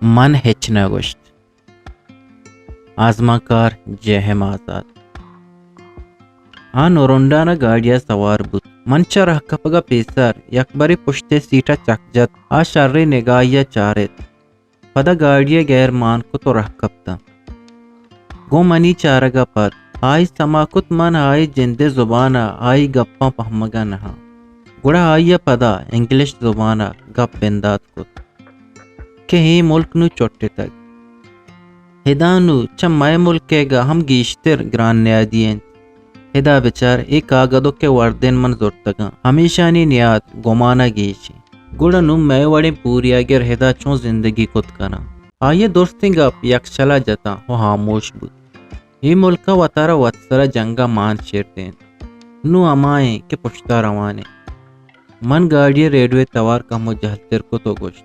من ہچ نہ گوشت۔ آزمانکار جے ایم آزات۔ آ نورنڈان ءَ گاڑی ءَ سوار بوت۔ من چہ رہکپگ ءَ پیسر یکبرے پشت ءِ سیٹ ءَ چک جت۔ آ شریں نگاہے ءَ چارت۔ پدا گاڑی ءَ گیر مان کت ءُ رہکپت۔ گوں منی چارگ ءَ پد آئی سما کت من آئی جند ءِ زبان ءَ آئی گپاں پہمگ ءَ نہ آں۔ گڑا آئی ءَ پدا انگلش زبان ءَ گپ بندات کت کہ اے ملک نوں چٹتگ۔ ہدا نوں چہ مئے ملکیگ ءَ ہم گیشتر گران نیادی انت۔ ہدا بچار، اے کاگدوک ءِ وردن من زرتگاں، ہمیشانی نیاد گمان ءَ گیش انت۔ گڑا نوں مئے وڑیں پوریاگر ہدا چون زندگی کت کناں؟ آئی ءَ درستیں گپ یکشل ءَ جتاں ءُ ہاموش بوت۔ اے ملک ءَ وتارا وتسرا جنگ ءَ مان شردینت۔ نوں ہما ایں کہ پشت ءَ روان ایں۔ من گاڑی ءِ ریڈیو ءِ توار کمو جہلتر کت ءُ گوشت،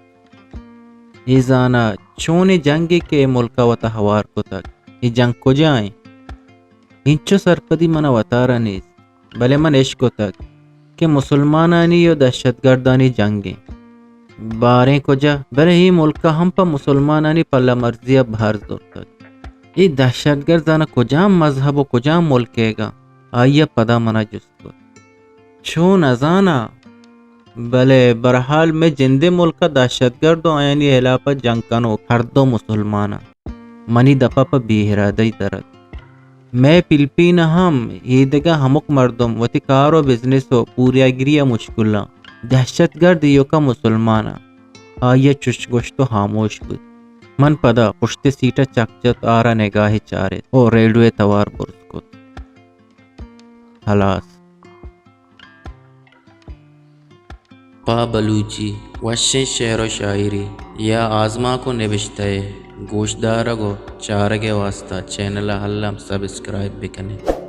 اے زانا چونیں جنگے کہ اے ملک ءَ وتا ہوار کتگ؟ اے جنگ کجا ایں؟ اینچو سرپدی من ءَ وتارا نیست، بلے من اشکتگ کہ مسلمانانی ءُ دہشتگردانی جنگ ایں۔ باریں کجا؟ بلے اے ملک ءَ ہم پہ مسلمانانی پلہ مرزی ءَ بہر زرتگ۔ اے دہشتگرد زانا کجام مذہب ءُ کجام ملکیگ ءَ؟ آئی ءَ پدا من ءَ جست کت۔ چو نزاناں، بلے بہرحال مئے جندیں ملک ءَ دہشتگرد ءُ آیانی ہلاپ ءَ جنگ کنوک ہر دو مسلمان اَنت۔ منی دپ ءَ پہ بے ارادہی در اتک۔ مئے پلپین ءَ ہم اے دگہ ہمک مردم وتی کار ءُ بزنس ءُ پوریاگری ءَ مشکل اَنت۔ دہشتگرد ایوک ءَ مسلمان اَنت۔ آئی ءَ چش گوشت ءُ ہاموش بوت۔ من پدا پشت ءِ سیٹ ءَ چک جت، آرا نگاہے چارت ءُ ریڈیو ءِ توار برز کت۔ ہلاس۔ پہ بلوچی وشیں شعر ءُ شاعری یا آزمانک ءُ نبشتہ ءِ گوشدارگ ءُ چارگ ءِ واستہ چینل ءَ الم سبسکرائب بہ کن ات۔